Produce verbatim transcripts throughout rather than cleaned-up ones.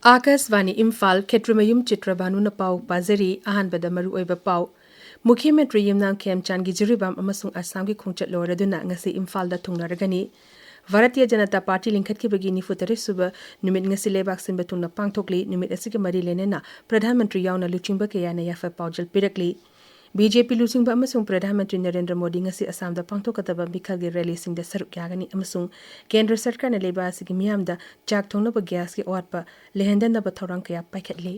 ꯑꯥꯀꯥꯁꯕꯥꯅꯤ ꯏꯝꯐꯥꯜ, ꯈꯦꯇ꯭ꯔꯤꯃꯌꯨꯝ ꯆꯤꯇ꯭ꯔꯕꯥꯅꯨꯅ ꯄꯥꯎ ꯄꯥꯖꯔꯤ꯫ ꯑꯍꯥꯟꯕꯗ ꯃꯔꯨꯑꯣꯏꯕ ꯄꯥꯎ꯫ ꯃꯨꯈ꯭ꯌ ꯃꯟꯇ꯭ꯔꯤ ꯌꯨꯝꯅꯥꯝ ꯈꯦꯝꯆꯥꯟꯒꯤ ꯖꯤꯔꯤꯕꯥꯝ ꯑꯃꯁꯨꯡ ꯑꯁꯥꯝꯒꯤ ꯈꯣꯡꯆꯠ ꯂꯣꯏꯔꯗꯨꯅ ꯉꯁꯤ ꯏꯝꯐꯥꯜꯗ ꯊꯨꯡꯂꯔꯒꯅꯤ꯫ ꯚꯥꯔꯇꯤꯌ ꯖꯅꯇꯥ ꯄꯥꯔꯇꯤ ꯂꯤꯡꯈꯠꯈꯤꯕꯒꯤ ꯅꯤꯐꯨ ꯇꯔꯦꯠ ꯁꯨꯕ ꯅꯨꯃꯤꯠ ꯉꯁꯤ ꯂꯩꯕꯥꯛ ꯁꯤꯟꯕ ꯊꯨꯡꯅ ꯄꯥꯡꯊꯣꯛꯂꯤ꯫ ꯅꯨꯃꯤꯠ ꯑꯁꯤꯒ ꯃꯔꯤ ꯂꯩꯅꯅ ꯄ꯭ꯔꯙꯥꯟ ꯃꯟꯇ꯭ꯔꯤ ꯌꯥꯎꯅ ꯂꯨꯆꯤꯡꯕ ꯀꯌꯥꯅ ꯌꯥꯏꯐ ꯄꯥꯎꯖꯦꯜ ꯄꯤꯔꯛꯂꯤ꯫ ꯕꯤ ꯖꯦ ꯄꯤ ꯂꯨꯆꯤꯡꯕ ꯑꯃꯁꯨꯡ ꯄ꯭ꯔꯙꯥꯟ ꯃꯟꯇ꯭ꯔꯤ ꯅꯔꯦꯟꯗ꯭ꯔ ꯃꯣꯗꯤ ꯉꯁꯤ ꯑꯁꯥꯝꯗ ꯄꯥꯡꯊꯣꯛꯀꯗꯕ ꯃꯤꯈꯜꯒꯤ ꯔꯦꯂꯤꯁꯤꯡꯗ ꯁꯔꯨꯛ ꯌꯥꯒꯅꯤ ꯑꯃꯁꯨꯡ ꯀꯦꯟꯗ꯭ꯔ ꯁꯔꯀꯥꯔꯅ ꯂꯩꯕꯥꯛ ꯑꯁꯤꯒꯤ ꯃꯤꯌꯥꯝꯗ ꯆꯥꯛ ꯊꯣꯡꯅꯕ ꯒ꯭ꯌꯥꯁꯀꯤ ꯑꯋꯥꯠꯄ ꯂꯩꯍꯟꯗꯅꯕ ꯊꯧꯔꯥꯡ ꯀꯌꯥ ꯄꯥꯏꯈꯠꯂꯤ꯫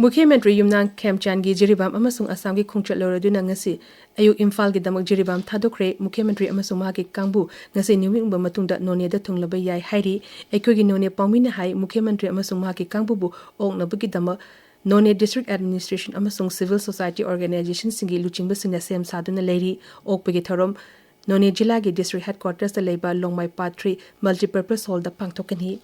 ꯃꯨꯈ꯭ꯌ ꯃꯟꯇ꯭ꯔꯤ ꯌꯨꯝꯅꯥꯝ ꯈꯦꯝꯆꯥꯟꯒꯤ ꯖꯤꯔꯤꯕꯥꯝ ꯑꯃꯁꯨꯡ ꯑꯁꯥꯝꯒꯤ ꯈꯣꯡꯆꯠ ꯂꯣꯏꯔꯗꯨꯅ ꯉꯁꯤ ꯑꯌꯨꯛ ꯏꯝꯐꯥꯜꯒꯤꯗꯃꯛ ꯖꯤꯔꯤꯕꯥꯝ ꯊꯥꯗꯣꯛꯈ꯭ꯔꯦ꯫ ꯃꯨꯈ꯭ꯌ ꯃꯟꯇ꯭ꯔꯤ ꯑꯃꯁꯨꯡ ꯃꯍꯥꯛꯀꯤ ꯀꯥꯡꯕꯨ ꯉꯁꯤ ꯅꯤꯌꯨ ꯋꯤꯛ ꯃꯇꯨꯡꯗ ꯅꯣꯅꯦꯗ ꯊꯨꯡꯂꯕ ꯌꯥꯏ ꯍꯥꯏꯔꯤ꯫ ꯑꯩꯈꯣꯏꯒꯤ ꯅꯣꯅꯦ ꯄꯥꯎꯃꯤꯅ ꯍꯥꯏ, ꯃꯨꯈ꯭ꯌ ꯃꯟꯇ꯭ꯔꯤ ꯑꯃꯁꯨꯡ ꯃꯍꯥꯛꯀꯤ ꯀꯥꯡꯕꯨꯕꯨ ꯑꯣꯛꯅꯕꯒꯤꯗꯃꯛ ꯅꯣꯅꯦ ꯗꯤꯁꯇ꯭ꯔꯤꯛ ꯑꯦꯗꯃꯤꯅꯤꯁꯇ꯭ꯔꯦꯁꯟ ꯑꯃꯁꯨꯡ ꯁꯤꯚꯤꯜ ꯁꯣꯁꯥꯏꯇꯤ ꯑꯣꯔꯒꯅꯥꯏꯖꯦꯁꯟꯁꯤꯡꯒꯤ ꯂꯨꯆꯤꯡꯕꯁꯤꯡꯅ ꯁꯦꯝ ꯁꯥꯗꯨꯅ ꯂꯩꯔꯤ꯫ ꯑꯣꯛꯄꯒꯤ ꯊꯧꯔꯝ ꯅꯣꯅꯦ ꯖꯤꯂꯥꯒꯤ ꯗꯤꯁꯇ꯭ꯔꯤꯛ ꯍꯦꯗꯀ꯭ꯋꯥꯇꯔꯁꯇ ꯂꯩꯕ ꯂꯣꯡꯃꯥꯏ ꯄꯥꯠ ꯊ꯭ꯔꯤ ꯃꯜꯇꯤꯄꯔꯄꯁ ꯍꯣꯜꯗ ꯄꯥꯡꯊꯣꯛꯀꯅꯤ꯫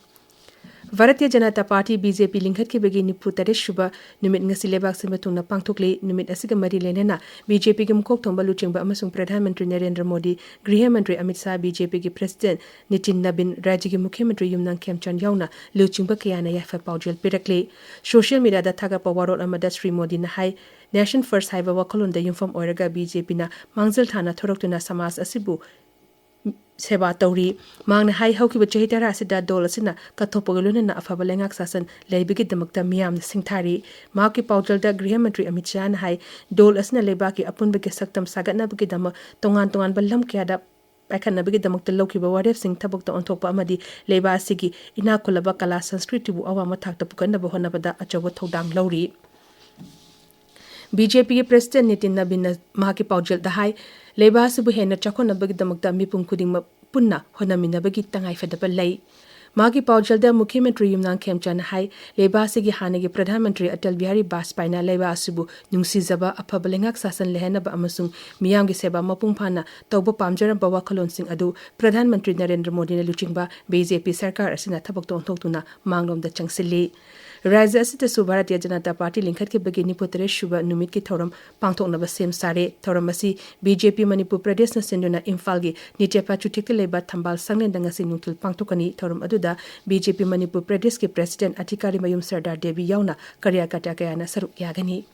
Bharatiya Janata party, B J ꯄꯤ, ꯂꯤꯡꯈꯠꯈꯤꯕꯒꯤ ꯅꯤꯐꯨ ꯇꯔꯦꯠ ꯁꯨꯕ ꯅꯨꯃꯤꯠ ꯉꯁꯤ ꯂꯩꯕꯥꯛ ꯁꯤꯟꯕ ꯊꯨꯡꯅ ꯄꯥꯡꯊꯣꯛꯂꯤ꯫ ꯅꯨꯃꯤꯠ ꯑꯁꯤꯒ ꯃꯔꯤ ꯂꯩꯅꯅ ꯕꯤ ꯖꯦ ꯄꯤꯒꯤ ꯃꯀꯣꯛ ꯊꯣꯡꯕ ꯂꯨꯆꯤꯡꯕ ꯑꯃꯁꯨꯡ ꯄ꯭ꯔꯙꯥꯟ ꯃꯟꯇ꯭ꯔꯤ ꯅꯔꯦꯟꯗ꯭ꯔ ꯃꯣꯗꯤ, ꯒ꯭ꯔꯤꯍ ꯃꯟꯇ꯭ꯔꯤ ꯑꯃꯤꯠ ꯁꯥꯍ, ꯕꯤ ꯖꯦ ꯄꯤꯒꯤ ꯄ꯭ꯔꯁꯤꯗꯦꯟꯠ ꯅꯤꯇꯤꯟ ꯅꯕꯤꯟ, ꯔꯥꯖ꯭ꯌꯒꯤ ꯃꯨꯈ꯭ꯌ ꯃꯟꯇ꯭ꯔꯤ ꯌꯨꯝꯅꯥꯝ ꯈꯦꯝꯆꯥꯟ ꯌꯥꯎꯅ ꯂꯨꯆꯤꯡꯕ ꯀꯌꯥꯅ ꯌꯥꯏꯐ ꯄꯥꯎꯖꯦꯜ ꯄꯤꯔꯛꯂꯤ꯫ ꯁꯣꯁꯤꯌꯦꯜ ꯃꯤꯗꯤꯌꯥꯗ ꯊꯥꯒꯠꯄ ꯋꯥꯔꯣꯜ ꯑꯃꯗ ꯁ꯭ꯔꯤ ꯃꯣꯗꯤꯅ ꯍꯥꯏ, ꯅꯦꯁꯟ ꯐꯔꯁ꯭ꯠ ꯍꯥꯏꯕ ꯋꯥꯈꯜꯂꯣꯟꯗ ꯌꯨꯝꯐꯝ ꯑꯣꯏꯔꯒ ꯕꯤ ꯖꯦ ꯄꯤꯅ ꯃꯥꯡꯖꯤꯜ ꯊꯥꯅ ꯊꯣꯔꯛꯇꯨꯅ ꯁꯃꯥꯖ ꯑꯁꯤꯕꯨ ꯁꯦꯕꯥ ꯇꯧꯔꯤ꯫ ꯃꯍꯥꯛꯅ ꯍꯥꯏ, ꯍꯧꯈꯤꯕ ꯆꯍꯤ ꯇꯔꯥ ꯑꯁꯤꯗ ꯗꯣꯜ ꯑꯁꯤꯅ ꯀꯠꯊꯣꯛꯄꯒ ꯂꯣꯏꯅꯅ ꯑꯐꯕ ꯂꯩꯉꯥꯛ ꯁꯥꯁꯟ ꯂꯩꯕꯒꯤꯗꯃꯛꯇ ꯃꯤꯌꯥꯝꯅ ꯁꯤꯡꯊꯥꯔꯤ꯫ ꯃꯍꯥꯛꯀꯤ ꯄꯥꯎꯖꯦꯜꯗ ꯒ꯭ꯔꯤꯍ ꯃꯟꯇ꯭ꯔꯤ ꯑꯃꯤꯠ ꯁꯥꯍꯅ ꯍꯥꯏ, ꯗꯣꯜ ꯑꯁꯤꯅ ꯂꯩꯕꯥꯛꯀꯤ ꯑꯄꯨꯟꯕꯒꯤ ꯁꯛꯇꯝ ꯁꯥꯒꯠꯅꯕꯒꯤꯗꯃꯛ ꯇꯣꯉꯥꯟ ꯇꯣꯉꯥꯟꯕ ꯂꯝ ꯀꯌꯥꯗ ꯄꯥꯏꯈꯠꯅꯕꯒꯤꯗꯃꯛꯇ ꯂꯧꯈꯤꯕ ꯋꯥꯔꯦꯞꯁꯤꯡ ꯊꯕꯛꯇ ꯑꯣꯟꯊꯣꯛꯄ ꯑꯃꯗꯤ ꯂꯩꯕꯥꯛ ꯑꯁꯤꯒꯤ ꯏꯅꯥꯛ ꯈꯨꯜꯂꯕ ꯀꯂꯥ ꯁꯪꯁꯀ꯭ꯔꯤꯇꯤꯕꯨ ꯑꯋꯥꯡꯕ ꯊꯥꯛꯇ ꯄꯨꯈꯠꯅꯕ ꯍꯣꯠꯅꯕꯗ ꯑꯆꯧꯕ ꯊꯧꯗꯥꯡ ꯂꯧꯔꯤ꯫ ꯕꯤ ꯖꯦ ꯄꯤꯒꯤ ꯄ꯭ꯔꯁꯤꯗꯦꯟꯠ ꯅꯤꯇꯤꯟ ꯅꯕꯤꯟꯅ ꯃꯍꯥꯛꯀꯤ ꯄꯥꯎꯖꯦꯜꯗ ꯍꯥꯏ, ꯂꯩꯕꯥꯛ ꯑꯁꯤꯕꯨ ꯍꯦꯟꯅ ꯆꯥꯎꯈꯠꯅꯕꯒꯤꯗꯃꯛꯇ ꯃꯤꯄꯨꯝ ꯈꯨꯗꯤꯡꯃꯛ ꯄꯨꯟꯅ ꯍꯣꯠꯅꯃꯤꯟꯅꯕꯒꯤ ꯇꯉꯥꯏꯐꯗꯕ ꯂꯩ꯫ ꯃꯍꯥꯛꯀꯤ ꯄꯥꯎꯖꯦꯜꯗ ꯃꯨꯈ꯭ꯌ ꯃꯟꯇ꯭ꯔꯤ ꯌꯨꯝꯅꯥꯝ ꯈꯦꯝꯆꯥꯟꯅ ꯍꯥꯏ, ꯂꯩꯕꯥꯛ ꯑꯁꯤꯒꯤ ꯍꯥꯟꯅꯒꯤ ꯄ꯭ꯔꯙꯥꯟ ꯃꯟꯇ꯭ꯔꯤ ꯑꯇꯜ ꯕꯤꯍꯥꯔꯤ ꯕꯥꯖꯄꯥꯏꯅ ꯂꯩꯕꯥꯛ ꯑꯁꯤꯕꯨ ꯅꯨꯡꯁꯤꯖꯕ, ꯑꯐꯕ ꯂꯩꯉꯥꯛ ꯁꯥꯁꯟ ꯂꯩꯍꯟꯅꯕ ꯑꯃꯁꯨꯡ ꯃꯤꯌꯥꯝꯒꯤ ꯁꯦꯕꯥ ꯃꯄꯨꯡ ꯐꯥꯅ ꯇꯧꯕ ꯄꯥꯝꯖꯔꯝꯕ ꯋꯥꯈꯜꯂꯣꯟꯁꯤꯡ ꯑꯗꯨ ꯄ꯭ꯔꯙꯥꯟ ꯃꯟꯇ꯭ꯔꯤ ꯅꯔꯦꯟꯗ꯭ꯔ ꯃꯣꯗꯤꯅ ꯂꯨꯆꯤꯡꯕ ꯕꯤ ꯖꯦ ꯄꯤ ꯁꯔꯀꯥꯔ ꯑꯁꯤꯅ ꯊꯕꯛꯇ ꯑꯣꯟꯊꯣꯛꯇꯨꯅ ꯃꯥꯡꯂꯣꯝꯗ ꯆꯪꯁꯤꯜꯂꯤ꯫ ꯔꯥꯖ꯭ꯌ ꯑꯁꯤꯗꯁꯨ ꯚꯥꯔꯇꯤꯌ ꯖꯅꯇꯥ ꯄꯥꯔꯇꯤ ꯂꯤꯡꯈꯠꯈꯤꯕꯒꯤ ꯅꯤꯐꯨ ꯇꯔꯦꯠ ꯁꯨꯕ ꯅꯨꯃꯤꯠꯀꯤ ꯊꯧꯔꯝ ꯄꯥꯡꯊꯣꯛꯅꯕ ꯁꯦꯝ ꯁꯥꯔꯦ꯫ ꯊꯧꯔꯝ ꯑꯁꯤ ꯕꯤ ꯖꯦ ꯄꯤ ꯃꯅꯤꯄꯨꯔ ꯄ꯭ꯔꯗꯦꯁꯅ ꯁꯤꯟꯗꯨꯅ ꯏꯝꯐꯥꯜꯒꯤ ꯅꯤꯇ꯭ꯌ ꯄꯥꯆꯨꯊꯦꯛꯇ ꯂꯩꯕ ꯊꯝꯕꯥꯜ ꯁꯪꯂꯦꯟꯗ ꯉꯁꯤ ꯅꯨꯡꯊꯤꯜ ꯄꯥꯡꯊꯣꯛꯀꯅꯤ꯫ ꯊꯧꯔꯝ ꯑꯗꯨꯗ ꯕꯤ ꯖꯦ ꯄꯤ ꯃꯅꯤꯄꯨꯔ ꯄ꯭ꯔꯗꯦꯁꯀꯤ ꯄ꯭ꯔꯦꯁꯤꯗꯦꯟꯠ ꯑꯊꯤꯀꯥꯔꯤꯃꯌꯨꯝ ꯁꯔꯗꯥꯔ ꯗꯦꯕꯤ ꯌꯥꯎꯅ ꯀꯥꯔ꯭ꯌꯀꯔꯇꯥ ꯀꯌꯥꯅ ꯁꯔꯨꯛ ꯌꯥꯒꯅꯤ꯫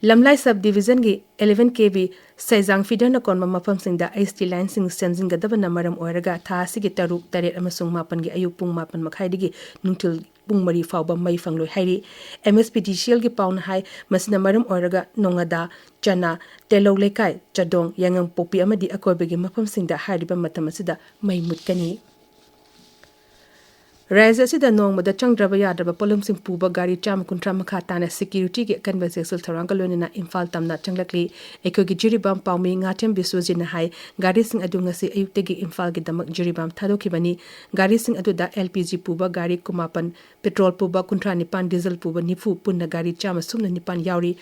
ꯂꯝꯂꯥꯏ ꯁꯕ ꯗꯤꯕꯤꯖꯟꯒꯤ ꯏꯂꯦꯚꯦꯟ ꯀꯦ ꯚꯤ ꯁꯩꯖꯥꯡ ꯐꯤꯗꯔꯅ ꯀꯣꯟꯕ ꯃꯐꯝꯁꯤꯡꯗ ꯑꯩꯆ ꯇꯤ ꯂꯥꯏꯟꯁꯤꯡ ꯁꯦꯝꯖꯤꯟꯒꯗꯕꯅ ꯃꯔꯝ ꯑꯣꯏꯔꯒ ꯊꯥ ꯑꯁꯤꯒꯤ ꯇꯔꯨꯛ, ꯇꯔꯦꯠ ꯑꯃꯁꯨꯡ ꯃꯥꯄꯟꯒꯤ ꯑꯌꯨꯛ ꯄꯨꯡ ꯃꯥꯄꯟ ꯃꯈꯥꯏꯗꯒꯤ ꯅꯨꯡꯊꯤꯜ ꯄꯨꯡ ꯃꯔꯤ ꯐꯥꯎꯕ ꯃꯩ ꯐꯪꯂꯣꯏ ꯍꯥꯏꯔꯤ꯫ ꯑꯦꯝ ꯑꯦꯁ ꯄꯤ ꯗꯤ ꯁꯤ ꯑꯦꯜꯒꯤ ꯄꯥꯎꯅ ꯍꯥꯏ, ꯃꯁꯤꯅ ꯃꯔꯝ ꯑꯣꯏꯔꯒ ꯅꯣꯉꯥꯗꯥ, ꯆꯅꯥ, ꯇꯦꯂꯧ ꯂꯩꯀꯥꯏ, ꯆꯥꯗꯣꯡ, ꯌꯥꯏꯉꯪꯄꯣꯛꯄꯤ ꯑꯃꯗꯤ ꯑꯀꯣꯏꯕꯒꯤ ꯃꯐꯝꯁꯤꯡꯗ ꯍꯥꯏꯔꯤꯕ ꯃꯇꯝ ꯑꯁꯤꯗ ꯃꯩ ꯃꯨꯠꯀꯅꯤ꯫ ꯔꯥꯖ꯭ꯌ ꯑꯁꯤꯗ ꯅꯣꯡꯃꯗ ꯆꯪꯗ꯭ꯔꯕ ꯌꯥꯗ꯭ꯔꯕ ꯄꯣꯠꯂꯝꯁꯤꯡ ꯄꯨꯕ ꯒꯥꯔꯤ ꯆꯥꯝꯃ ꯀꯨꯟꯊ꯭ꯔꯥ ꯃꯈꯥ ꯇꯥꯅ ꯁꯦꯀ꯭ꯌꯨꯔꯤꯇꯤꯒꯤ ꯑꯀꯟꯕ ꯆꯦꯛꯁꯤꯜ ꯊꯧꯔꯥꯡꯒ ꯂꯣꯏꯅꯅ ꯏꯝꯐꯥꯜ ꯇꯝꯅ ꯆꯪꯂꯛꯂꯤ꯫ ꯑꯩꯈꯣꯏꯒꯤ ꯖꯤꯔꯤꯕꯥꯝ ꯄꯥꯎꯃꯤ ꯉꯥꯊꯦꯝ ꯕꯤꯁ꯭ꯋꯖꯤꯠꯅ ꯍꯥꯏ, ꯒꯥꯔꯤꯁꯤꯡ ꯑꯗꯨ ꯉꯁꯤ ꯑꯌꯨꯛꯇꯒꯤ ꯏꯝꯐꯥꯜꯒꯤꯗꯃꯛ ꯖꯤꯔꯤꯕꯥꯝ ꯊꯥꯗꯣꯛꯈꯤꯕꯅꯤ꯫ ꯒꯥꯔꯤꯁꯤꯡ ꯑꯗꯨꯗ ꯑꯦꯜ ꯄꯤ ꯖꯤ ꯄꯨꯕ ꯒꯥꯔꯤ ꯀꯨꯟꯃꯥꯄꯟ, ꯄꯦꯇ꯭ꯔꯣꯜ ꯄꯨꯕ ꯀꯨꯟꯊ꯭ꯔꯥ ꯅꯤꯄꯥꯟ, ꯗꯤꯖꯜ ꯄꯨꯕ ꯅꯤꯐꯨ, ꯄꯨꯟꯅ ꯒꯥꯔꯤ ꯆꯥꯝꯃ ꯁꯨꯞꯅ ꯅꯤꯄꯥꯟ ꯌꯥꯎꯔꯤ꯫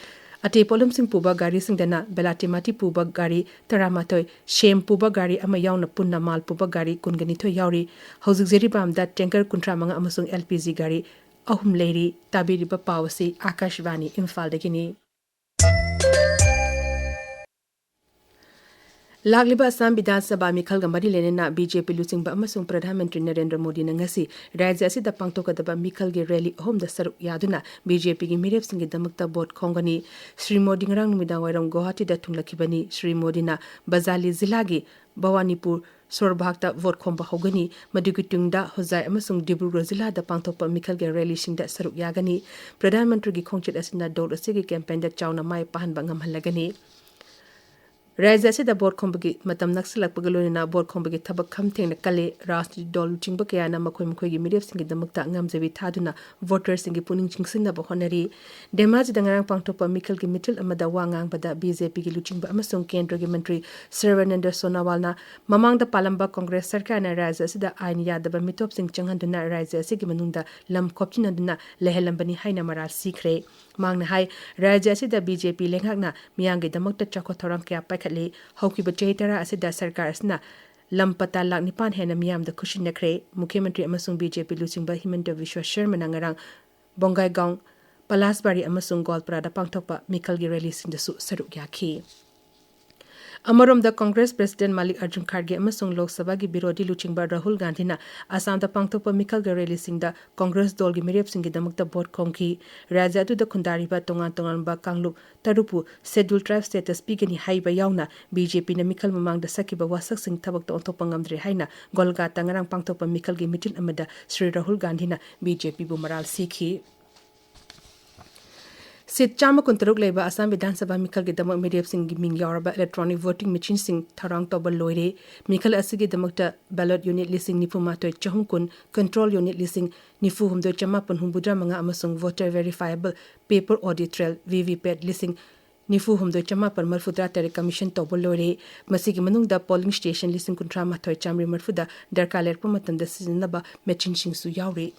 ꯑꯇꯩ ꯄꯣꯠꯂꯝꯁꯤꯡ ꯄꯨꯕ ꯒꯥꯔꯤꯁꯤꯡꯗꯅ ꯕꯦꯂꯥꯇꯤꯃꯥꯇꯤ ꯄꯨꯕ ꯒꯥꯔꯤ ꯇꯔꯥꯃꯥꯊꯣꯏ, ꯁꯦꯝ ꯄꯨꯕ ꯒꯥꯔꯤ ꯑꯃ ꯌꯥꯎꯅ ꯄꯨꯟꯅ ꯃꯥꯜ ꯄꯨꯕ ꯒꯥꯔꯤ ꯀꯨꯟꯒ ꯅꯤꯊꯣꯏ ꯌꯥꯎꯔꯤ꯫ ꯍꯧꯖꯤꯛ ꯖꯤꯔꯤꯕꯥꯝꯗ ꯇꯦꯡꯀꯔ ꯀꯨꯟꯊ꯭ꯔꯥ ꯃꯉꯥ ꯑꯃꯁꯨꯡ ꯑꯦꯜ ꯄꯤ ꯖꯤ ꯒꯥꯔꯤ ꯑꯍꯨꯝ ꯂꯩꯔꯤ꯫ ꯇꯥꯕꯤꯔꯤꯕ ꯄꯥꯎ ꯑꯁꯤ ꯑꯥꯀꯥꯁꯕꯥꯅꯤ ꯏꯝꯐꯥꯜꯗꯒꯤꯅꯤ꯫ ꯂꯥꯛꯂꯤꯕ ꯑꯁꯥꯝ ꯕꯤꯙꯥꯟ ꯁꯚꯥ ꯃꯤꯈꯜꯒ ꯃꯔꯤ ꯂꯩꯅꯅ ꯕꯤ ꯖꯦ ꯄꯤ ꯂꯨꯆꯤꯡꯕ ꯑꯃꯁꯨꯡ ꯄ꯭ꯔꯙꯥꯟ ꯃꯟꯇ꯭ꯔꯤ ꯅꯔꯦꯟꯗ꯭ꯔ ꯃꯣꯗꯤꯅ ꯉꯁꯤ ꯔꯥꯖ꯭ꯌ ꯑꯁꯤꯗ ꯄꯥꯡꯊꯣꯛꯀꯗꯕ ꯃꯤꯈꯜꯒꯤ ꯔꯦꯂꯤ ꯑꯍꯨꯝꯗ ꯁꯔꯨꯛ ꯌꯥꯗꯨꯅ ꯕꯤ ꯖꯦ ꯄꯤꯒꯤ ꯃꯤꯔꯦꯞꯁꯤꯡꯒꯤꯗꯃꯛꯇ ꯚꯣꯠ ꯈꯣꯝꯒꯅꯤ꯫ ꯁ꯭ꯔꯤ ꯃꯣꯗꯤ ꯉꯔꯥꯡ ꯅꯨꯃꯤꯗꯥꯡꯋꯥꯏꯔꯝ ꯒꯨꯋꯥꯍꯥꯇꯤꯗ ꯊꯨꯡꯂꯈꯤꯕꯅꯤ꯫ ꯁ꯭ꯔꯤ ꯃꯣꯗꯤꯅ ꯕꯖꯥꯂꯤ ꯖꯤꯂꯥꯒꯤ ꯚꯋꯥꯅꯤꯄꯨꯔ ꯁꯣꯔꯕꯥꯒꯇ ꯚꯣꯠ ꯈꯣꯝꯕ ꯍꯧꯒꯅꯤ꯫ ꯃꯗꯨꯒꯤ ꯇꯨꯡꯗ ꯍꯣꯖꯥꯏ ꯑꯃꯁꯨꯡ ꯗꯤꯕ꯭ꯔꯨꯒꯔ ꯖꯤꯂꯥꯗ ꯄꯥꯡꯊꯣꯛꯄ ꯃꯤꯈꯜꯒꯤ ꯔꯦꯂꯤꯁꯤꯡꯗ ꯁꯔꯨꯛ ꯌꯥꯒꯅꯤ꯫ ꯄ꯭ꯔꯙꯥꯟ ꯃꯟꯇ꯭ꯔꯤꯒꯤ ꯈꯣꯡꯆꯠ ꯑꯁꯤꯅ ꯗꯣꯜ ꯑꯁꯤꯒꯤ ꯀꯦꯝꯄꯦꯟꯗ ꯆꯥꯎꯅ ꯃꯥꯏ ꯄꯥꯛꯍꯟꯕ ꯉꯝꯍꯜꯂꯒꯅꯤ꯫ ꯔꯥꯖ꯭ꯌ ꯑꯁꯤꯗ ꯚꯣꯠ ꯈꯣꯝꯕꯒꯤ ꯃꯇꯝ ꯅꯛꯁꯤꯜꯂꯛꯄꯒ ꯂꯣꯏꯅꯅ ꯚꯣꯠ ꯈꯣꯝꯕꯒꯤ ꯊꯕꯛ ꯈꯝ ꯊꯦꯡꯅ ꯀꯜꯂꯤ꯫ ꯔꯥꯖꯅꯤꯇꯤ ꯗꯜ ꯂꯨꯆꯤꯡꯕ ꯀꯌꯥꯅ ꯃꯈꯣꯏ ꯃꯈꯣꯏꯒꯤ ꯃꯤꯔꯦꯞꯁꯤꯡꯒꯤꯗꯃꯛꯇ ꯉꯝꯖꯕꯤ ꯊꯥꯗꯨꯅ ꯚꯣꯇꯔꯁꯤꯡꯒꯤ ꯄꯨꯛꯅꯤꯡ ꯆꯤꯡꯁꯤꯟꯅꯕ ꯍꯣꯠꯅꯔꯤ꯫ ꯙꯦꯃꯥꯖꯤꯗ ꯉꯔꯥꯡ ꯄꯥꯡꯊꯣꯛꯄ ꯃꯤꯈꯜꯒꯤ ꯃꯤꯇꯤꯜ ꯑꯃꯗ ꯋꯥ ꯉꯥꯡꯕꯗ ꯕꯤ ꯖꯦ ꯄꯤꯒꯤ ꯂꯨꯆꯤꯡꯕ ꯑꯃꯁꯨꯡ ꯀꯦꯟꯗ꯭ꯔꯒꯤ ꯃꯟꯇ꯭ꯔꯤ ꯁꯔꯕꯥꯅꯟꯗ ꯁꯣꯅꯣꯋꯥꯜꯅ ꯃꯃꯥꯡꯗ ꯄꯥꯜꯂꯝꯕ ꯀꯣꯡꯒ꯭ꯔꯦꯁ ꯁꯔꯀꯥꯔꯅ ꯔꯥꯖ꯭ꯌ ꯑꯁꯤꯗ ꯑꯥꯏꯟ ꯌꯥꯗꯕ ꯃꯤꯇꯣꯞꯁꯤꯡ ꯆꯪꯍꯟꯗꯨꯅ ꯔꯥꯖ꯭ꯌ ꯑꯁꯤꯒꯤ ꯃꯅꯨꯡꯗ ꯂꯝ ꯈꯣꯞꯆꯤꯟꯅꯗꯨꯅ ꯂꯩꯍꯜꯂꯝꯕꯅꯤ ꯍꯥꯏꯅ ꯃꯔꯥꯜ ꯁꯤꯈ꯭ꯔꯦ꯫ ꯃꯍꯥꯛꯅ ꯍꯥꯏ, ꯔꯥꯖ꯭ꯌ ꯑꯁꯤꯗ ꯕꯤ ꯖꯦ ꯄꯤ ꯂꯩꯉꯥꯛꯅ ꯃꯤꯌꯥꯝꯒꯤꯗꯃꯛꯇ ꯆꯥꯎꯈꯠ ꯊꯧꯔꯥꯡ ꯀꯌꯥ ꯄꯥꯏꯈꯠꯂꯤ꯫ ꯍꯧꯈꯤꯕ ꯆꯍꯤ ꯇꯔꯥ ꯑꯁꯤꯗ ꯁꯔꯀꯥꯔ ꯑꯁꯤꯅ ꯂꯝ ꯄꯇꯥ ꯂꯥꯈ ꯅꯤꯄꯥꯟ ꯍꯦꯟꯅ ꯃꯤꯌꯥꯝꯗ ꯈꯨꯠꯁꯤꯟꯅꯈ꯭ꯔꯦ꯫ ꯃꯨꯈ꯭ꯌ ꯃꯟꯇ꯭ꯔꯤ ꯑꯃꯁꯨꯡ ꯕꯤ ꯖꯦ ꯄꯤ ꯂꯨꯆꯤꯡꯕ ꯍꯤꯃꯟꯇ ꯕꯤꯁ꯭ꯋ ꯁꯔꯃꯅ ꯉꯔꯥꯡ ꯕꯣꯡꯒꯥꯏꯒꯥꯎ, ꯄꯂꯥꯁꯕꯥꯔꯤ ꯑꯃꯁꯨꯡ ꯒꯣꯜꯄꯔꯥꯗ ꯄꯥꯡꯊꯣꯛꯄ ꯃꯤꯈꯜꯒꯤ ꯔꯦꯂꯤꯁꯤꯡꯗꯁꯨ ꯁꯔꯨꯛ ꯌꯥꯈꯤ꯫ ꯑꯃꯔꯣꯝꯗ, ꯀꯣꯡꯒ꯭ꯔꯦꯁ ꯄ꯭ꯔꯁꯤꯗꯦꯟ ꯃꯥꯂꯤꯛ ꯑꯔꯖꯨꯟ ꯈꯥꯔꯒꯦ ꯑꯃꯁꯨꯡ ꯂꯣꯛ ꯁꯚꯥꯒꯤ ꯕꯤꯔꯣꯙꯤ ꯂꯨꯆꯤꯡꯕ ꯔꯥꯍꯨꯜ ꯒꯥꯟꯙꯤꯅ ꯑꯁꯥꯝꯗ ꯄꯥꯡꯊꯣꯛꯄ ꯃꯤꯈꯜꯒꯤ ꯔꯦꯂꯤꯁꯤꯡꯗ ꯀꯣꯡꯒ꯭ꯔꯦꯁ ꯗꯣꯜꯒꯤ ꯃꯤꯔꯦꯞꯁꯤꯡꯒꯤꯗꯃꯛꯇ ꯚꯣꯠ ꯈꯣꯝꯈꯤ꯫ ꯔꯥꯖ꯭ꯌ ꯑꯗꯨꯗ ꯈꯨꯟꯗꯥꯔꯤꯕ ꯇꯣꯉꯥꯟ ꯇꯣꯉꯥꯟꯕ ꯀꯥꯡꯂꯨꯞ ꯇꯔꯨꯛꯄꯨ Scheduled Tribe status ꯄꯤꯒꯅꯤ ꯍꯥꯏꯕ ꯌꯥꯎꯅ ꯕꯤ ꯖꯦ ꯄꯤꯅ ꯃꯤꯈꯜ ꯃꯃꯥꯡꯗ ꯁꯛꯈꯤꯕ ꯋꯥꯁꯛꯁꯤꯡ ꯊꯕꯛꯇ ꯑꯣꯟꯊꯣꯛꯄ ꯉꯝꯗ꯭ꯔꯦ ꯍꯥꯏꯅ ꯒꯣꯜꯒꯥꯇ ꯉꯔꯥꯡ ꯄꯥꯡꯊꯣꯛꯄ ꯃꯤꯈꯜꯒꯤ ꯃꯤꯇꯤꯟ ꯑꯃꯗ ꯁ꯭ꯔꯤ ꯔꯥꯍꯨꯜ ꯒꯥꯟꯙꯤꯅ ꯕꯤ ꯖꯦ ꯄꯤꯕꯨ ꯃꯔꯥꯜ ꯁꯤꯈꯤ꯫ ꯁꯤꯠ ꯆꯥꯝꯃ ꯀꯨꯟꯇꯔꯨꯛ ꯂꯩꯕ ꯑꯁꯥꯝ ꯕꯤꯙꯥꯟ ꯁꯚꯥ ꯃꯤꯈꯜꯒꯤꯗꯃꯛ ꯃꯤꯔꯦꯞꯁꯤꯡꯒꯤ ꯃꯤꯡ ꯌꯥꯎꯔꯕ electronic voting machineꯁꯤꯡ ꯊꯧꯔꯥꯡ ꯇꯧꯕ ꯂꯣꯏꯔꯦ꯫ ꯃꯤꯈꯜ ꯑꯁꯤꯒꯤꯗꯃꯛꯇ ballot unit ꯂꯤꯁꯤꯡ ꯅꯤꯐꯨ ꯃꯥꯊꯣꯏ ꯆꯍꯨꯝ ꯀꯨꯟ, control unit ꯂꯤꯁꯤꯡ ꯅꯤꯐꯨ ꯍꯨꯝꯗꯣꯏ ꯆꯃꯥꯄꯟ ꯍꯨꯝꯐꯨꯇꯔꯥ ꯃꯉꯥ ꯑꯃꯁꯨꯡ voter verifiable paper audit trail, V V pat, ꯂꯤꯁꯤꯡ ꯅꯤꯐꯨ ꯍꯨꯝꯗꯣꯏ ꯆꯃꯥꯄꯟ ꯃꯔꯤꯐꯨꯇꯔꯥ ꯇꯔꯦꯠ commission ꯇꯧꯕ ꯂꯣꯏꯔꯦ꯫ ꯃꯁꯤꯒꯤ ꯃꯅꯨꯡꯗ polling station ꯂꯤꯁꯤꯡ ꯀꯨꯟꯊ꯭ꯔꯥ ꯃꯥꯊꯣꯏ ꯆꯥꯃꯔꯤ ꯃꯔꯤꯐꯨꯗ ꯗꯔꯀꯥꯔ ꯂꯩꯔꯛꯄ ꯃꯇꯝꯗ ꯁꯤꯖꯤꯟꯅꯅꯕ machineꯁꯤꯡꯁꯨ ꯌꯥꯎꯔꯤ꯫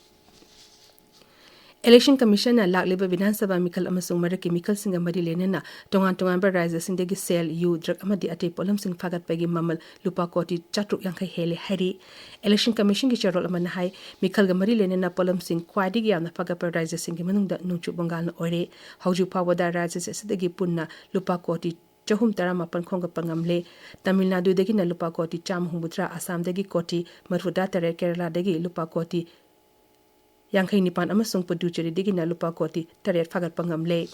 Election Commissionꯅ ꯂꯥꯛꯂꯤꯕ ꯕꯤꯙꯥꯟ ꯁꯚꯥ ꯃꯤꯈꯜ ꯑꯃꯁꯨꯡ ꯃꯔꯛꯀꯤ ꯃꯤꯈꯜꯁꯤꯡꯒ ꯃꯔꯤ ꯂꯩꯅꯅ ꯇꯣꯉꯥꯟ ꯇꯣꯉꯥꯟꯕ ꯔꯥꯖ꯭ꯌꯁꯤꯡꯗꯒꯤ ꯁꯦꯜ, ꯌꯨ, drug ꯑꯃꯗꯤ ꯑꯇꯩ ꯄꯣꯠꯂꯝꯁꯤꯡ ꯐꯥꯒꯠꯄꯒꯤ ꯃꯃꯜ ꯂꯨꯄꯥ ꯀꯣꯇꯤ ꯆꯥꯇ꯭ꯔꯨꯛ ꯌꯥꯡꯈꯩ ꯍꯦꯜꯂꯦ ꯍꯥꯏꯔꯤ꯫ Election Commissionꯒꯤ ꯆꯦꯔꯣꯜ ꯑꯃꯅ ꯍꯥꯏ, ꯃꯤꯈꯜꯒ ꯃꯔꯤ ꯂꯩꯅꯅ ꯄꯣꯠꯂꯝꯁꯤꯡ ꯈ꯭ꯋꯥꯏꯗꯒꯤ ꯌꯥꯝꯅ ꯐꯥꯒꯠꯄ ꯔꯥꯖ꯭ꯌꯁꯤꯡꯒꯤ ꯃꯅꯨꯡꯗ ꯅꯣꯡꯆꯨꯞ ꯕꯪꯒꯥꯜꯅ ꯑꯣꯏꯔꯦ꯫ ꯍꯧꯖꯤꯛ ꯐꯥꯎꯕꯗ ꯔꯥꯖ꯭ꯌ ꯑꯁꯤꯗꯒꯤ ꯄꯨꯟꯅ ꯂꯨꯄꯥ ꯀꯣꯇꯤ ꯆꯍꯨꯝ ꯇꯔꯥꯃꯥꯄꯟ ꯈꯣꯝꯒꯠꯄ ꯉꯝꯂꯦ꯫ ꯇꯥꯃꯤꯜ ꯅꯥꯗꯨꯗꯒꯤꯅ ꯂꯨꯄꯥ ꯀꯣꯇꯤ ꯆꯥꯝꯃ ꯍꯨꯝꯐꯨꯇꯔꯥ, ꯑꯁꯥꯝꯗꯒꯤ ꯀꯣꯇꯤ ꯃꯔꯤꯐꯨꯇꯔꯥ ꯇꯔꯦꯠ, ꯀꯦꯔꯂꯥꯗꯒꯤ ꯂꯨꯄꯥ ꯀꯣꯇꯤ ꯌꯥꯡꯈꯩ ꯅꯤꯄꯥꯟ ꯑꯃꯁꯨꯡ ꯄꯨꯗꯨꯆꯦꯔꯤꯗꯒꯤꯅ ꯂꯨꯄꯥ ꯀꯣꯇꯤ ꯇꯔꯦꯠ ꯐꯥꯒꯠꯄ ꯉꯝꯂꯦ꯫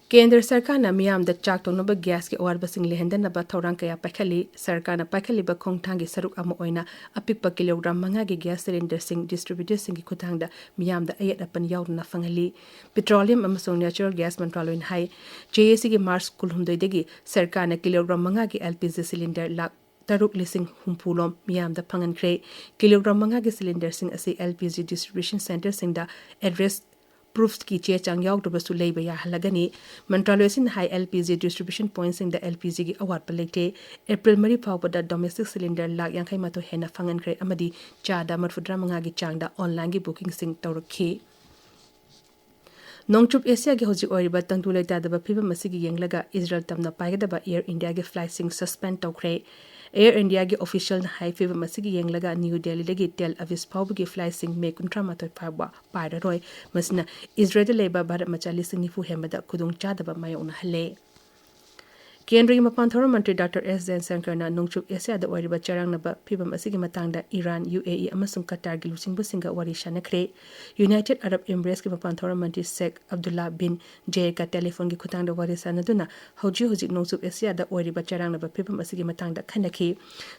ꯀꯦꯟꯗ꯭ꯔ ꯁꯔꯀꯥꯔꯅ ꯃꯤꯌꯥꯝꯗ ꯆꯥꯛ ꯊꯣꯡꯅꯕ ꯒ꯭ꯌꯥꯁꯀꯤ ꯑꯋꯥꯠꯄꯁꯤꯡ ꯂꯩꯍꯟꯗꯅꯕ ꯊꯧꯔꯥꯡ ꯀꯌꯥ ꯄꯥꯏꯈꯠꯂꯤ꯫ ꯁꯔꯀꯥꯔꯅ ꯄꯥꯏꯈꯠꯂꯤꯕ ꯈꯣꯡꯊꯥꯡꯒꯤ ꯁꯔꯨꯛ ꯑꯃ ꯑꯣꯏꯅ ꯑꯄꯤꯛꯄ ꯀꯤꯂꯣꯒ꯭ꯔꯥꯝ ꯃꯉꯥꯒꯤ ꯒ꯭ꯌꯥꯁ ꯁꯤꯂꯤꯟꯗꯔꯁꯤꯡ distributorꯁꯤꯡꯒꯤ ꯈꯨꯠꯊꯥꯡꯗ ꯃꯤꯌꯥꯝꯗ ꯑꯌꯦꯠ ꯑꯄꯟ ꯌꯥꯎꯗꯅ ꯐꯪꯍꯜꯂꯤ꯫ Petroleum ꯑꯃꯁꯨꯡ Natural Gas ꯃꯟꯇ꯭ꯔꯥꯂꯣꯏꯅ ꯍꯥꯏ, ꯖꯦ ꯑꯦ ꯁꯤꯒꯤ ꯃꯥꯔꯆ ꯀꯨꯟꯍꯨꯝꯗꯣꯏꯗꯒꯤ ꯁꯔꯀꯥꯔꯅ ꯀꯤꯂꯣꯒ꯭ꯔꯥꯝ ꯃꯉꯥꯒꯤ L P G cylinder lakh ꯇꯔꯨꯛ ꯂꯤꯁꯤꯡ ꯍꯨꯝꯐꯨ ꯂꯣꯝ ꯃꯤꯌꯥꯝꯗ ꯐꯪꯍꯟꯈ꯭ꯔꯦ꯫ ꯀꯤꯂꯣꯒ꯭ꯔꯥꯝ ꯃꯉꯥꯒꯤ ꯁꯤꯂꯤꯟꯗꯔꯁꯤꯡ ꯑꯁꯤ L P G distribution centreꯁꯤꯡꯗ address proofꯀꯤ ꯆꯦ ꯆꯥꯡ ꯌꯥꯎꯗ꯭ꯔꯕꯁꯨ ꯂꯩꯕ ꯌꯥꯍꯜꯂꯒꯅꯤ꯫ ꯃꯟꯇ꯭ꯔꯥꯂꯣꯏ ꯑꯁꯤꯅ ꯍꯥꯏ, L P G distribution pointꯁꯤꯡꯗ L P Gꯒꯤ ꯑꯋꯥꯠꯄ ꯂꯩꯇꯦ꯫ ꯑꯦꯄ꯭ꯔꯤꯜ ꯃꯔꯤ ꯐꯥꯎꯕꯗ domestic ꯁꯤꯂꯤꯟꯗꯔ ꯂꯥꯈ ꯌꯥꯡꯈꯩ ꯃꯥꯊꯣꯏ ꯍꯦꯟꯅ ꯐꯪꯍꯟꯈ꯭ꯔꯦ ꯑꯃꯗꯤ ꯆꯥꯗ ꯃꯔꯤꯐꯨꯇꯔꯥ ꯃꯉꯥꯒꯤ ꯆꯥꯡꯗ onlineꯒꯤ bookingꯁꯤꯡ ꯇꯧꯔꯛꯈꯤ꯫ ꯅꯣꯡꯆꯨꯞ ꯑꯦꯁꯤꯌꯥꯒꯤ ꯍꯧꯖꯤꯛ ꯑꯣꯏꯔꯤꯕ ꯇꯪꯗꯨ ꯂꯩꯇꯥꯗꯕ ꯐꯤꯕꯝ ꯑꯁꯤꯒꯤ ꯌꯦꯡꯂꯒ ꯏꯖꯔꯦꯜ ꯇꯝꯅ ꯄꯥꯏꯒꯗꯕ ꯑꯦꯌꯔ ꯏꯟꯗꯤꯌꯥꯒꯤ ꯐ꯭ꯂꯥꯏꯠꯁꯤꯡ ꯁꯁꯄꯦꯟ ꯇꯧꯈ꯭ꯔꯦ꯫ ꯑꯦꯌꯔ ꯏꯟꯗꯤꯌꯥꯒꯤ ꯑꯣꯐꯤꯁꯤꯌꯦꯜꯅ ꯍꯥꯏ, ꯐꯤꯕꯝ ꯑꯁꯤꯒꯤ ꯌꯦꯡꯂꯒ ꯅ꯭ꯌꯨ ꯗꯦꯜꯂꯤꯗꯒꯤ ꯇꯦꯜ ꯑꯕꯤꯁ ꯐꯥꯎꯕꯒꯤ ꯐ꯭ꯂꯥꯏꯠꯁꯤꯡ ꯃꯦ ꯀꯨꯟꯊ꯭ꯔꯥ ꯃꯥꯊꯣꯏ ꯐꯥꯎꯕ ꯄꯥꯏꯔꯔꯣꯏ꯫ ꯃꯁꯤꯅ ꯏꯖꯔꯦꯜꯗ ꯂꯩꯕ ꯚꯥꯔꯠ ꯃꯆꯥ ꯂꯤꯁꯤꯡ ꯅꯤꯐꯨ ꯍꯦꯟꯕꯗ ꯈꯨꯗꯣꯡꯆꯥꯗꯕ ꯃꯥꯌꯣꯛꯅꯍꯜꯂꯦ꯫ ꯀꯦꯟꯗ꯭ꯔꯒꯤ ꯃꯄꯥꯟ ꯊꯧꯔꯝ ꯃꯟꯇ꯭ꯔꯤ ꯗꯥꯛꯇꯔ ꯑꯦꯁ ꯖꯌꯁꯪꯀꯔꯅ ꯅꯣꯡꯆꯨꯞ ꯑꯦꯁꯤꯌꯥꯗ ꯑꯣꯏꯔꯤꯕ ꯆꯔꯥꯡꯅꯕ ꯐꯤꯕꯝ ꯑꯁꯤꯒꯤ ꯃꯇꯥꯡꯗ ꯏꯔꯥꯟ, ꯌꯨ ꯑꯦ ꯏ ꯑꯃꯁꯨꯡ ꯀꯇꯥꯔꯒꯤ ꯂꯨꯆꯤꯡꯕꯁꯤꯡꯒ ꯋꯥꯔꯤ ꯁꯥꯅꯈ꯭ꯔꯦ꯫ ꯌꯨꯅꯥꯏꯇꯦꯗ ꯑꯔꯕ ꯏꯃꯤꯔꯦꯠꯁꯀꯤ ꯃꯄꯥꯟ ꯊꯧꯔꯝ ꯃꯟꯇ꯭ꯔꯤ ꯁꯦꯈ ꯑꯕꯗꯨꯜꯂꯥ ꯕꯤꯟ ꯖꯌꯦꯗꯀ ꯇꯦꯂꯤꯐꯣꯟꯒꯤ ꯈꯨꯠꯊꯥꯡꯗ ꯋꯥꯔꯤ ꯁꯥꯅꯗꯨꯅ ꯍꯧꯖꯤꯛ ꯍꯧꯖꯤꯛ ꯅꯣꯡꯆꯨꯞ ꯑꯦꯁꯤꯌꯥꯗ ꯑꯣꯏꯔꯤꯕ ꯆꯔꯥꯡꯅꯕ ꯐꯤꯕꯝ ꯑꯁꯤꯒꯤ ꯃꯇꯥꯡꯗ ꯈꯟꯅꯈꯤ꯫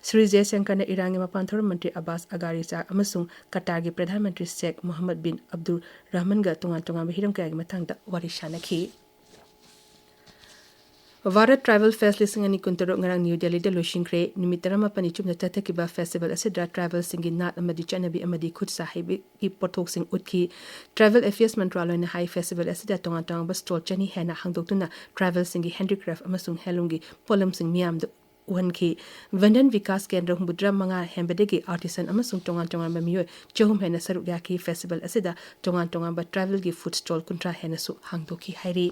ꯁ꯭ꯔꯤ ꯖꯌꯁꯪꯀꯔꯅ ꯏꯔꯥꯟꯒꯤ ꯃꯄꯥꯟ ꯊꯧꯔꯝ ꯃꯟꯇ꯭ꯔꯤ ꯑꯕꯥꯁ ꯑꯒꯥꯔꯤꯆꯥ ꯑꯃꯁꯨꯡ ꯀꯇꯥꯔꯒꯤ ꯄ꯭ꯔꯙꯥꯟ ꯃꯟꯇ꯭ꯔꯤ ꯁꯦꯈ ꯃꯣꯍꯝꯃꯗ ꯕꯤꯟ ꯑꯕꯗꯨꯜ ꯔꯍꯃꯟꯒ ꯇꯣꯉꯥꯟ ꯇꯣꯉꯥꯟꯕ ꯍꯤꯔꯝ ꯀꯌꯥꯒꯤ ꯃꯇꯥꯡꯗ ꯋꯥꯔꯤ ꯁꯥꯅꯈꯤ꯫ ꯚꯥꯔꯠ ꯇ꯭ꯔꯥꯏꯕꯦꯜ ꯐꯦꯁ ꯂꯤꯁꯤꯡ ꯑꯅꯤ ꯀꯨꯟꯇꯔꯨꯛ ꯉꯔꯥꯡ ꯅ꯭ꯌꯨ ꯗꯦꯜꯂꯤꯗ ꯂꯣꯏꯁꯤꯟꯈ꯭ꯔꯦ꯫ ꯅꯨꯃꯤꯠ ꯇꯔꯥꯃꯥꯄꯟꯅꯤ ꯆꯨꯞꯅ ꯆꯠꯊꯈꯤꯕ ꯐꯦꯁꯇꯤꯚꯦꯜ ꯑꯁꯤꯗ ꯇ꯭ꯔꯥꯏꯕꯦꯜꯁꯤꯡꯒꯤ ꯅꯥꯠ ꯑꯃꯗꯤ ꯆꯠꯅꯕꯤ ꯑꯃꯗꯤ ꯈꯨꯠ ꯁꯥ ꯍꯩꯕꯒꯤ ꯄꯣꯠꯊꯣꯛꯁꯤꯡ ꯎꯠꯈꯤ꯫ ꯇ꯭ꯔꯥꯏꯕꯦꯜ ꯑꯦꯐꯤꯌꯔꯁ ꯃꯟꯇ꯭ꯔꯥꯂꯣꯏꯅ ꯍꯥꯏ, ꯐꯦꯁꯇꯤꯚꯦꯜ ꯑꯁꯤꯗ ꯇꯣꯉꯥꯟ ꯇꯣꯉꯥꯟꯕ ꯁ꯭ꯇꯣꯜ ꯆꯅꯤ ꯍꯦꯟꯅ ꯍꯥꯡꯗꯣꯛꯇꯨꯅ ꯇ꯭ꯔꯥꯏꯕꯦꯜꯁꯤꯡꯒꯤ ꯍꯦꯟꯗꯤꯀ꯭ꯔꯥꯐ ꯑꯃꯁꯨꯡ ꯍꯦꯟꯂꯨꯝꯒꯤ ꯄꯣꯠꯂꯝꯁꯤꯡ ꯃꯤꯌꯥꯝꯗ ꯎꯍꯟꯈꯤ꯫ ꯚꯟꯙꯟ ꯕꯤꯀꯥꯁ ꯀꯦꯟꯗ꯭ꯔ ꯍꯨꯝꯐꯨꯇꯔꯥ ꯃꯉꯥ ꯍꯦꯟꯕꯗꯒꯤ ꯑꯥꯔꯇꯤꯁꯟ ꯑꯃꯁꯨꯡ ꯇꯣꯉꯥꯟ ꯇꯣꯉꯥꯟꯕ ꯃꯤꯑꯣꯏ ꯆꯍꯨꯝ ꯍꯦꯟꯅ ꯁꯔꯨꯛ ꯌꯥꯈꯤ꯫ ꯐꯦꯁꯇꯤꯚꯦꯜ ꯑꯁꯤꯗ ꯇꯣꯉꯥꯟ ꯇꯣꯉꯥꯟꯕ ꯇ꯭ꯔꯥꯏꯕꯦꯜꯒꯤ ꯐꯨꯗ ꯁ꯭ꯇꯣꯜ ꯀꯨꯟꯊ꯭ꯔꯥ ꯍꯦꯟꯅꯁꯨ ꯍꯥꯡꯗꯣꯛꯈꯤ ꯍꯥꯏꯔꯤ꯫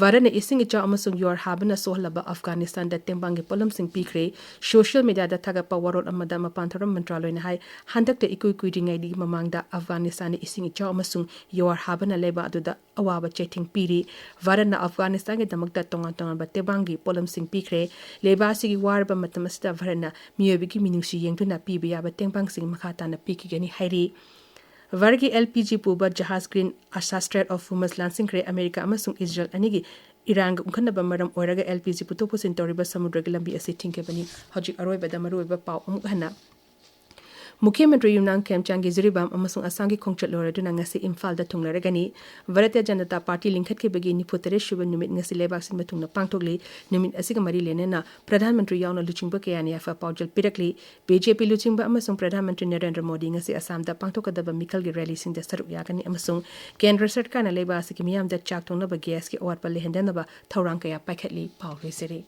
ꯚꯥꯔꯠꯅ ꯏꯁꯤꯡ ꯏꯆꯥꯎ ꯑꯃꯁꯨꯡ ꯌꯨꯍꯥꯔ ꯍꯥꯕꯅ ꯁꯣꯛꯍꯜꯂꯕ ꯑꯐꯒꯥꯅꯤꯁꯇꯥꯟꯗ ꯇꯦꯡꯕꯥꯡꯒꯤ ꯄꯣꯠꯂꯝꯁꯤꯡ ꯄꯤꯈ꯭ꯔꯦ꯫ ꯁꯣꯁꯤꯌꯦꯜ ꯃꯤꯗꯤꯌꯥꯗ ꯊꯥꯒꯠꯄ ꯋꯥꯔꯣꯜ ꯑꯃꯗ ꯃꯄꯥꯟ ꯊꯧꯔꯝ ꯃꯟꯇ꯭ꯔꯥꯂꯣꯏꯅ ꯍꯥꯏ, ꯍꯟꯗꯛꯇ ꯏꯀꯨꯏ ꯀꯨꯏꯗ꯭ꯔꯤꯉꯩꯗꯒꯤ ꯃꯃꯥꯡꯗ ꯑꯐꯒꯥꯅꯤꯁꯇꯥꯟꯗ ꯏꯁꯤꯡ ꯏꯆꯥꯎ ꯑꯃꯁꯨꯡ ꯌꯨꯍꯥꯔ ꯍꯥꯕꯅ ꯂꯩꯕꯥꯛ ꯑꯗꯨꯗ ꯑꯋꯥꯕ ꯆꯩꯊꯦꯡ ꯄꯤꯔꯤ꯫ ꯚꯥꯔꯠꯅ ꯑꯐꯒꯥꯅꯤꯁꯇꯥꯟꯒꯤꯗꯃꯛꯇ ꯇꯣꯉꯥꯟ ꯇꯣꯉꯥꯟꯕ ꯇꯦꯡꯕꯥꯡꯒꯤ ꯄꯣꯠꯂꯝꯁꯤꯡ ꯄꯤꯈ꯭ꯔꯦ꯫ ꯂꯩꯕꯥꯛ ꯑꯁꯤꯒꯤ ꯋꯥꯔꯕ ꯃꯇꯝ ꯑꯁꯤꯗ ꯚꯥꯔꯠꯅ ꯃꯤꯑꯣꯏꯕꯒꯤ ꯃꯤꯅꯨꯡꯁꯤ ꯌꯦꯡꯗꯨꯅ ꯄꯤꯕ ꯌꯥꯕ ꯇꯦꯡꯕꯥꯡꯁꯤꯡ ꯃꯈꯥ ꯇꯥꯅ ꯄꯤꯈꯤꯒꯅꯤ ꯍꯥꯏꯔꯤ꯫ ꯚꯥꯔꯠꯀꯤ ꯑꯦꯜ ꯄꯤ ꯖꯤ ꯄꯨꯕ ꯖꯍꯥꯖ ꯒ꯭ꯔꯤꯟ ꯑꯁꯥ ꯁ꯭ꯇ꯭ꯔꯦꯠ ꯑꯣꯐ ꯍꯣꯔꯃꯨꯖ ꯂꯥꯟꯁꯤꯟꯈ꯭ꯔꯦ꯫ ꯑꯃꯦꯔꯤꯀꯥ ꯑꯃꯁꯨꯡ ꯏꯖꯔꯦꯜ ꯑꯅꯤꯒꯤ ꯏꯔꯥꯟꯒ ꯎꯪꯈꯠꯅꯕ ꯃꯔꯝ ꯑꯣꯏꯔꯒ ꯑꯦꯜ ꯄꯤ ꯖꯤ ꯄꯨꯊꯣꯛ ꯄꯨꯁꯤꯟ ꯇꯧꯔꯤꯕ ꯁꯃꯨꯗ꯭ꯔꯒꯤ ꯂꯝꯕꯤ ꯑꯁꯤ ꯊꯤꯡꯈꯤꯕꯅꯤ꯫ ꯍꯧꯖꯤꯛ ꯑꯔꯣꯏꯕꯗ ꯃꯔꯨꯑꯣꯏꯕ ꯄꯥꯎ ꯑꯃꯨꯛ ꯍꯟꯅ꯫ ꯃꯨꯈ꯭ꯌ ꯃꯟꯇ꯭ꯔꯤ ꯌꯨꯝꯅꯥꯝ ꯈꯦꯝꯆꯥꯟꯒꯤ ꯖꯤꯔꯤꯕꯥꯝ ꯑꯃꯁꯨꯡ ꯑꯁꯥꯝꯒꯤ ꯈꯣꯡꯆꯠ ꯂꯣꯏꯔꯗꯨꯅ ꯉꯁꯤ ꯏꯝꯐꯥꯜꯗ ꯊꯨꯡꯂꯔꯒꯅꯤ꯫ ꯚꯥꯔꯇꯤꯌ ꯖꯅꯇꯥ ꯄꯥꯔꯇꯤ ꯂꯤꯡꯈꯠꯈꯤꯕꯒꯤ ꯅꯤꯐꯨ ꯇꯔꯦꯠ ꯁꯨꯕ ꯅꯨꯃꯤꯠ ꯉꯁꯤ ꯂꯩꯕꯥꯛ ꯁꯤꯟꯕ ꯊꯨꯡꯅ ꯄꯥꯡꯊꯣꯛꯂꯤ꯫ ꯅꯨꯃꯤꯠ ꯑꯁꯤꯒ ꯃꯔꯤ ꯂꯩꯅꯅ ꯄ꯭ꯔꯙꯥꯟ ꯃꯟꯇ꯭ꯔꯤ ꯌꯥꯎꯅ ꯂꯨꯆꯤꯡꯕ ꯀꯌꯥꯅ ꯌꯥꯏꯐ ꯄꯥꯎꯖꯦꯜ ꯄꯤꯔꯛꯂꯤ꯫ ꯕꯤ ꯖꯦ ꯄꯤ ꯂꯨꯆꯤꯡꯕ ꯑꯃꯁꯨꯡ ꯄ꯭ꯔꯙꯥꯟ ꯃꯟꯇ꯭ꯔꯤ ꯅꯔꯦꯟꯗ꯭ꯔ ꯃꯣꯗꯤ ꯉꯁꯤ ꯑꯁꯥꯝꯗ ꯄꯥꯡꯊꯣꯛꯀꯗꯕ ꯃꯤꯈꯜꯒꯤ ꯔꯦꯂꯤꯁꯤꯡꯗ ꯁꯔꯨꯛ ꯌꯥꯒꯅꯤ ꯑꯃꯁꯨꯡ ꯀꯦꯟꯗ꯭ꯔ ꯁꯔꯀꯥꯔꯅ ꯂꯩꯕꯥꯛ ꯑꯁꯤꯒꯤ ꯃꯤꯌꯥꯝꯗ ꯆꯥꯛ ꯊꯣꯡꯅꯕ ꯒ꯭ꯌꯥꯁꯀꯤ ꯑꯋꯥꯠꯄ ꯂꯩꯍꯟꯗꯅꯕ ꯊꯧꯔꯥꯡ ꯀꯌꯥ ꯄꯥꯏꯈꯠꯂꯤ꯫ ꯄꯥꯎ ꯂꯣꯏꯖꯔꯦ꯫